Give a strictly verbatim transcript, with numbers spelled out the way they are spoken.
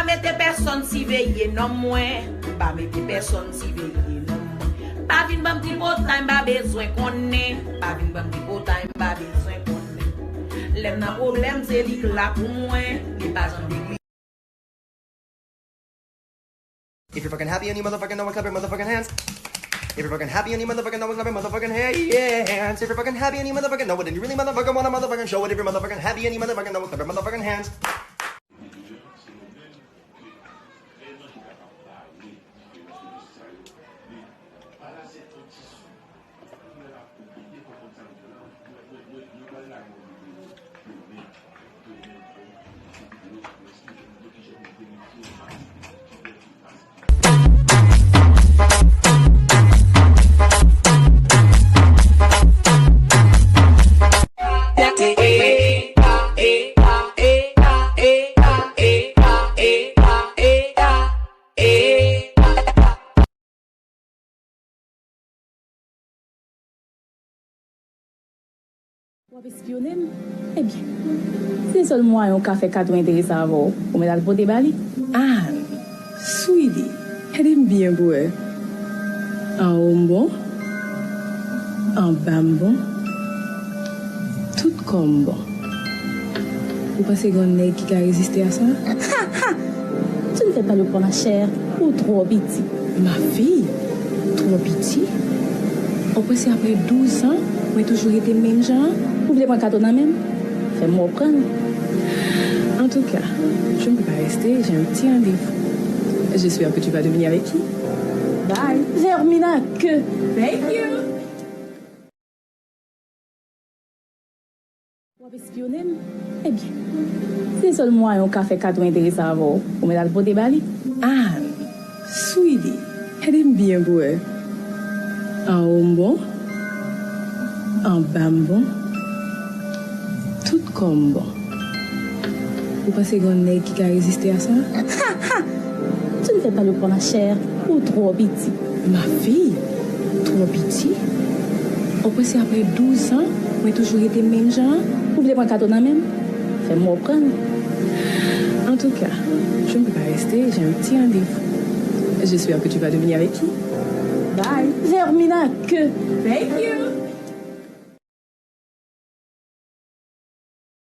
Mete pèsonn siveye nonm mwen. M pa mete pèsonn siveye nonm mwen. Pa vin ban m tripotay, m pa bezwen konnen. Pa vin ban m tripotay, m pa bezwen konnen. Lè m nan pwoblèm, se li k la pou mwen. Li pa janm neglije. If you're fucking happy and you motherfucking know it, clap your motherfucking hands. If you're fucking happy and you motherfucking know it, clap your motherfucking hands. If you're fucking happy and you motherfucking know it, and you really motherfucking wanna motherfucking show it, if you're motherfucking happy and you motherfucking know it, clap your motherfucking hands. W ap espyone m? Ebyen, se sèl mwayen w ka fè Kato enterese avè w, ou mèt al pote ba li. Ann, Sweetie, gade m byen pou wè. Anwo m bon, anba m bon, tout kò m bon. Ou panse gen yon nèg ki ka reziste a sa? Ha, ha! Tu ne fais pas le poids, ma chère. Ou twò piti. Ma fille, twò piti? Ou panse apre douz an, mwen toujou rete menm jan an? Ou vle pran Kato nan men m? Fè m wè w pran l. En tout cas, je ne peux pas rester, j'ai un petit rendez-vous. J'espère que tu vas devenir avec qui? Bye. Vermina que. Thank you. W ap espyone m? Ebyen, se sèl mwayen w ka fè Kato enterese avè w, ou mèt al pote ba li. Ann, Sweetie, gade m byen pou wè. Anwo m bon, anba m bon, tout kò m bon. Ou panse gen yon nèg ki ka reziste a sa? Ha, ha! Tu ne fais pas le poids, ma chère. Ou twò piti. Ma fille, twò piti? Ou panse apre douz an, mwen toujou rete menm jan an? Ou vle pran Kato nan men m? Fè m wè w pran l. En tout cas, je ne peux pas rester, j'ai un petit rendez-vous. J'espère que tu vas devenir avec qui? Bye. Vermina que. Thank you.